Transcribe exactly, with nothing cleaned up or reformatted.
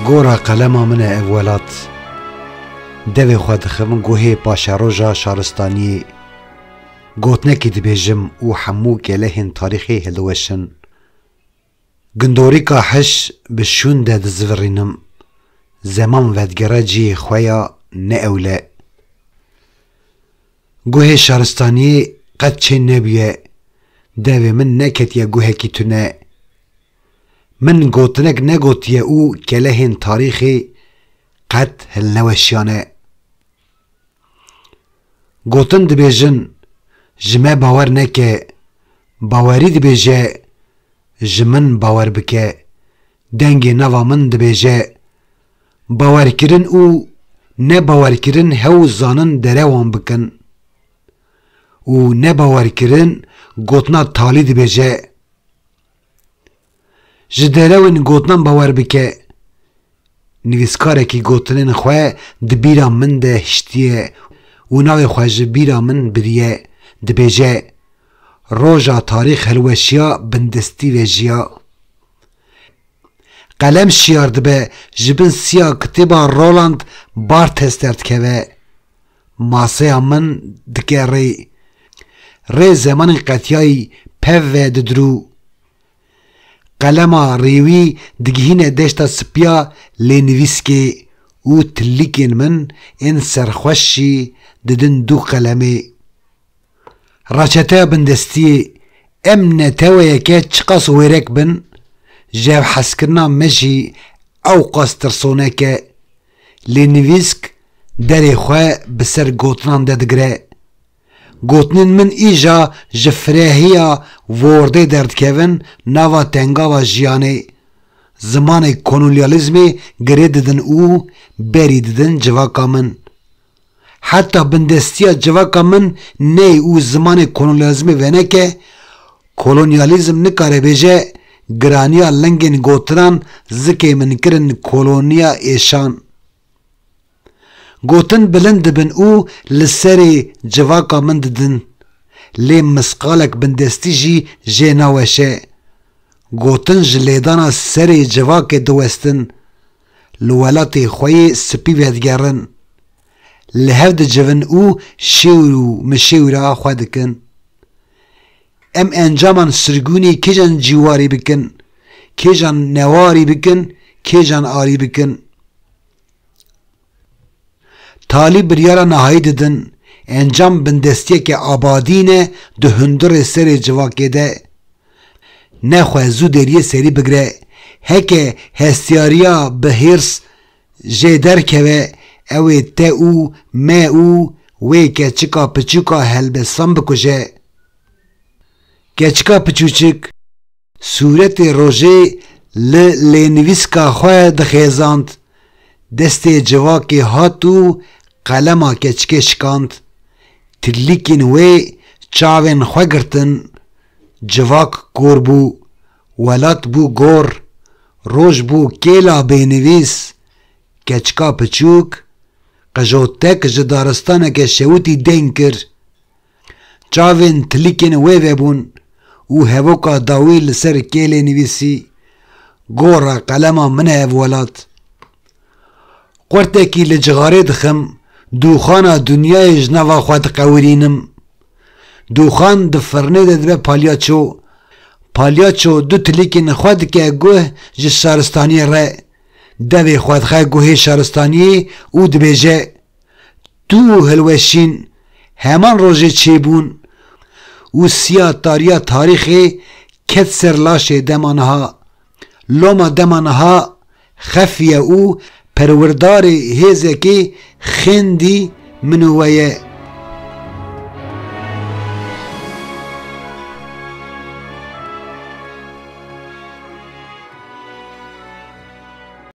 Gora qelema min e ev welat. Devê xwe dixim guhê paşeroja şaristaniyê. Gotinekî dibêjim û hemû kelehên tarîxê hildiweşin. Gundorîka hiş bi şûn de dizivirînim. Zeman vedigere cihê xwe ya ne ewle. Guhê şaristaniyê qet çê nebûye. Devê min neketiye guhekî tune. Min gotinek negotiye û kelehên tarîxê qet hilneweşiyane. Gotin dibêjin, ji me bawer neke. Bawerî dibêje, ji min bawer bike. Dengê nava min dibêje, bawerkirin û nebawerkirin hew zanin derewan bikin. Û nebawerkirin gotina talî dibêje. Ji derewên gotinan bawer bike. Nivîskarekî gotinên xwe di bîra min de hiştiye û navê xwe ji bîra min biriye. Dibêje, roja tarîx hilweşiya bindestî vejiya. Qelem şiyar dibe, ji bin siya kitêba Roland Barthes derdikeve. Maseya min dike rê. Rê zemanên qetiyayî pev ve didirû. Qelema rêwî digihîne deşta sipiya lênivîskê û tilîkên min ên serxweş jî didin dû qelemê. Reçeteya bindestiyê, em neteweyeke çiqas wêrek bin, ji hevhezkirina me jî ewqas tirsonek e. Lênivîsk derê xwe bi ser gotinan de digire. Gotinên min îja ji firehiya vordê derdikevin nava tengava jiyanê. Zimanê kolonyalîzmê girê didin û berî didin civaka min. Heta bindestiya civaka min ney û zimanê kolonyalîzmê veneke, kolonyalîzm nikare bêje, giraniya lingên gotinan zikê min kirin koloniya êşan. Gotin bilind dibin û li serê civaka min didin. Lê misqalek bindestî jî jê naweşe. Gotin ji lêdana serê civakê diwestin. Li welatê xwe yê spî vedigerin. Li hev dicivin û şêwir û mişêwira xwe dikin. Em encaman sirgûnê kêjan cîwarî bikin, kêjan newarî bikin, kêjan arî bikin. Talî biryara nihayî didin, encam bindestiyeke abadî ne di hundirê serê civakê de. Nexwe zû deriyê serî bigire, heke hestiyariya bi hêrs jê derkeve, ew ê te û me û wê keçika piçûka helbestan bikuje. Keçika piçûçik sûretê rojê li lênivîska xwe dixêzand. Destê civakê hat û qelema keçikê şikand. Tilîkên wê çavên xwe girtin. Civak kor bû. Welat bû gor. Roj bû kêla bênivîs. Keçika piçûk qijotek ji daristaneke şewitî deng kir. Çavên tilîkên wê vebûn û hevoka dawî li ser kêlê nivîsî, gora qelema min e ev welat. Qurtekî li cixarê dixim, dûxana dinyayê ji nava xwe diqewirînim. Dûxan di firnê de dibe palyaço. Palyaço du tilîkên xwe dike guh ji şaristaniyê re. Devê xwe dixe guhê şaristaniyê û dibêje, tu hilweşîn, heman rojê çêbûn û siya tariya tarîxê ket ser laşê dema niha. Loma dema niha xefiye û perwirdarê hêzekê xêndî min û we ye.